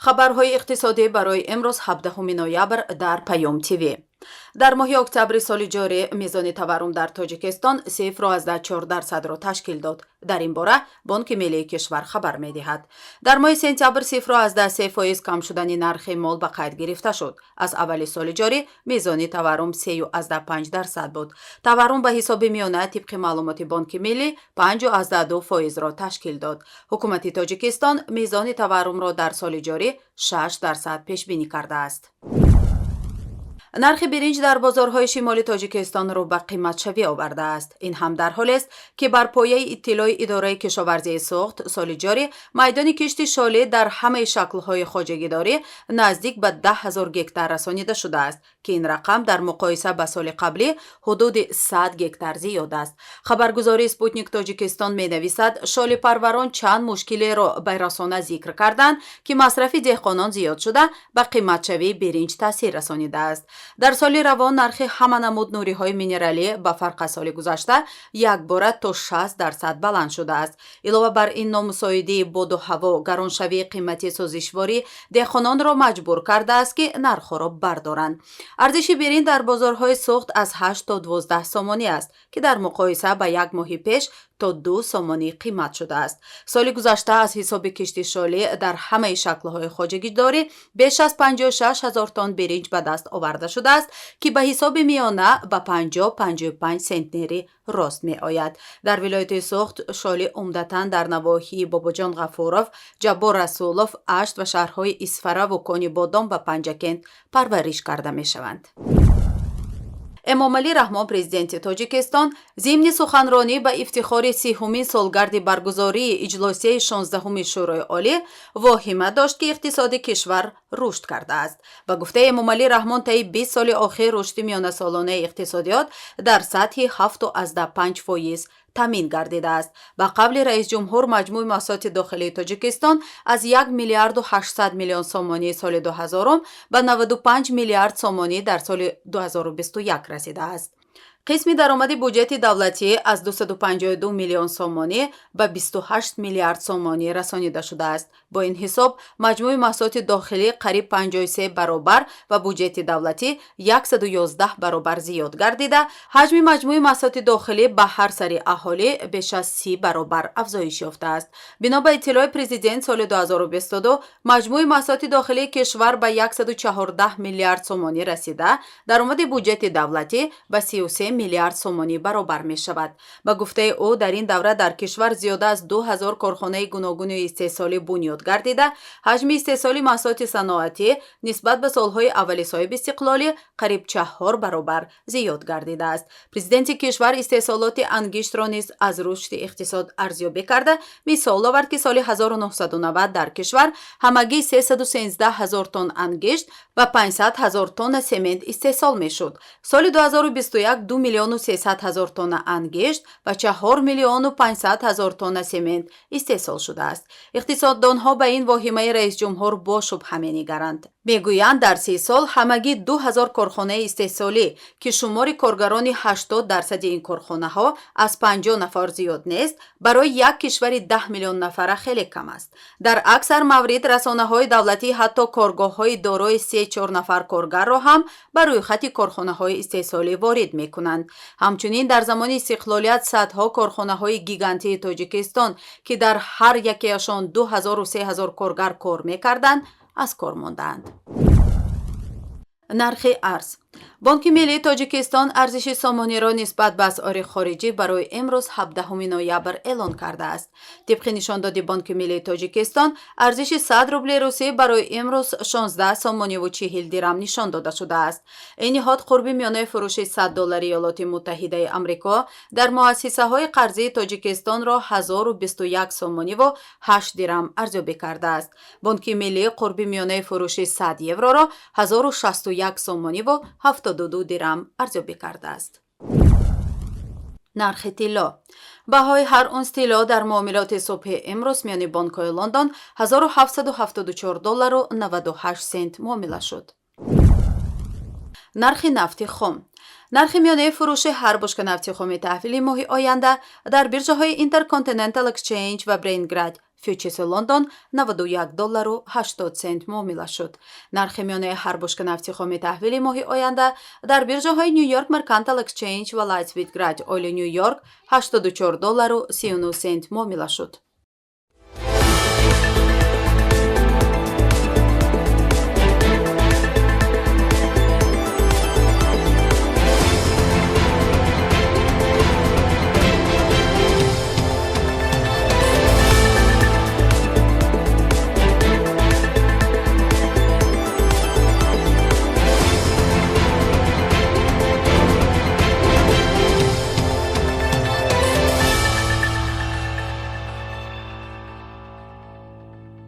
Хабарҳои иқтисодӣ барои имрӯз, 17 ноябр, дар Паём ТВ. Дар моҳи октябри соли ҷорӣ мизони таваррум дар Тоҷикистон 0,4%-ро ташкил дод. Дар ин бора Бонки миллии кишвар хабар медиҳад. Дар моҳи сентябр 0,3% кам шудани нархи мол ба қайд гирифта шуд. Аз аввали соли ҷорӣ мизони таваррум 3,5% буд. Таваррум ба ҳисоби миёна, тибқи маълумоти Бонки миллӣ, 5,2%-ро ташкил дод. Ҳукумати Тоҷикистон мизони таваррумро дар соли ҷорӣ 6% пешбинӣ кардааст. Нархи биринҷ дар бозорҳои шимоли Тоҷикистон рӯ ба қиматшавӣ овардааст. Ин ҳам дар ҳолест, ки бар пояи иттилои идораи кишоварзии Суғд, соли ҷорӣ майдони кишти шолӣ дар ҳамаи шаклҳои хоҷагидорӣ наздик ба 10 000 гектар расонида шудааст, ки ин рақам дар муқоиса ба соли қаблӣ ҳудуди 100 гектар зиёд аст. Хабаргузории «Спутник Тоҷикистон» менависад, шолипарварон чанд мушкилеро ба расона зикр карданд, ки масрафи деҳқонон зиёд шуда, ба қиматшавии биринҷ таъсир расонидааст. Дар соли равон нархи ҳама намуд нуриҳои минералӣ ба фарқ аз соли гузашта якбора то 60% баланд шудааст. Илова бар ин, номусоидии боду ҳаво, гароншавии қимати сӯзишворӣ деҳқононро маҷбур кардааст, ки нархҳоро бардоранд. Арзиши биринҷ дар бозорҳои Суғд аз 8 то 12 сомонӣ аст, ки дар муқоиса ба як моҳи пеш то 2 сомонӣ қимат шудааст. Соли гузашта аз ҳисоби кишти шолӣ дар ҳамаи шаклҳои хоҷагидорӣ беш аз 56 ҳазор тонн биринҷ ба даст оварда шудааст, ки ба ҳисоби миёна ба 50-55 сентнери рост меояд. Дар вилояти Суғд шолӣ умдатан дар навоҳии Бобоҷон Ғафуров, Ҷаббор Расулов, Ашт ва шаҳрҳои Исфараву Конибодом ва Панҷакент парвариш карда мешаванд. Эмомалӣ Раҳмон, президенти Тоҷикистон, зимни суханронӣ ба ифтихори 30-ҳумин солгарди баргузории иҷлосияи 16-ҳуми Шӯрои Олӣ воҳима дошт, ки иқтисоди кишвар рушд кардааст. Ба гуфтаи Эмомалӣ Раҳмон, таи 20 соли охир рушди миёнасолонаи иқтисодиёт дар сатҳи 7,5% таъмин гардидааст. Ба қавли раисҷумҳур, маҷмӯи маҳсулоти дохилии Тоҷикистон аз 1 миллиарду 800 миллион сомонии соли 2000 ба 95 миллиард сомонӣ дар соли 2021 расидааст. Қисми даромади буҷети давлатӣ аз 252 миллион сомонӣ ба 28 миллиард сомонӣ расонида шудааст. Бо ин ҳисоб, маҷмӯи маҳсулоти дохилӣ қариб 53 баробар ва буҷети давлатӣ 111 баробар зиёд гардида, ҳаҷми маҷмӯи маҳсулоти дохилӣ ба ҳар сари аҳолӣ беш аз 30 баробар афзоиш ёфтааст. Бино ба иттилои президент, соли 2022 маҷмӯи маҳсулоти дохилии кишвар ба 114 миллиард сомонӣ расида, даромади буҷети давлатӣ ба 33 миллиард сомонӣ баробар мешавад. Ба гуфтаи ӯ, дар ин давра дар кишвар зиёда аз 2000 корхонаи гуногуни истеҳсолӣ бунёд гардида, ҳаҷми истеҳсоли маҳсулоти саноатӣ нисбат ба солҳои аввали соҳибистиқлолӣ қариб чаҳор баробар зиёд гардидааст. Президенти кишвар истеҳсолоти ангиштро низ аз рушди иқтисод арзёбӣ карда, мисол овард, ки соли 1990 дар кишвар ҳамагӣ 313 ҳазор тонн ангишт ва 500 ҳазор тонна семент истеҳсол мешуд. Соли 2021 2 миллиону 300 ҳазор тонна ангишт ва 4 миллиону 500 ҳазор тонна семент истеҳсол шудааст. Иқтисоддонҳо ба ин воҳимаи раисҷумҳур бо шубҳа менигаранд. Мегӯянд, дар 30 сол ҳамагӣ 2000 корхонаи истеҳсолӣ, ки шумори коргарони 80%-и ин корхонаҳо аз 50 нафар зиёд нест, барои як кишвари 10 миллион нафара хеле кам аст. Дар аксар маврид расонаҳои давлатӣ ҳатто коргоҳҳои дорои се-чор нафар коргарро ҳам ба рӯйхати корхонаҳои истеҳсолӣ ворид мекунанд. Ҳамчунин, дар замони истиқлолият садҳо корхонаҳои гигантии Тоҷикистон, ки дар ҳар якеашон 2000-у 3000 коргар кор мекарданд, аз кор мондаанд. Нархи арз. Бонки миллии Тоҷикистон арзиши сомониро нисбат ба асъори хориҷӣ барои имрӯз, 17 ноябр, эълон кардааст. Тибқи нишондоди Бонки миллии Тоҷикистон, арзиши 100 рубли русӣ барои имрӯз 16 сомониву 40 дирам нишон дода шудааст. Ин ниҳод қурби миёнаи фурӯши 100 доллари Иёлоти Муттаҳидаи Амрико дар муассисаҳои қарзии Тоҷикистонро 1021 сомониву 8 дирам арзёбӣ кардааст. Бонки миллӣ қурби миёнаи фурӯши 100 евроро 1061 сомониву 72 дирам арзёбӣ кардааст. Нархи тилло. Баҳои ҳар унс тилло дар муомилоти субҳи имрӯз миёни бонкҳои Лондон 1774 доллару 98 сент муомила шуд. Нархи нафти хом. Нархи миёнаи фурӯши ҳар бушка нафти хоми таҳвили моҳи оянда дар биржаҳои Intercontinental Exchange ва Брентград Фьючерси Лондон 91 доллару 80 сент муомила шуд. Нархи миёнаи ҳар бушка нафти хоми таҳвили моҳи оянда дар биржаҳои Нью-Йорк Меркантил Эксчейндж ва Light Sweet Crude Oil Нью-Йорк 84 доллару 39 сент муомила шуд.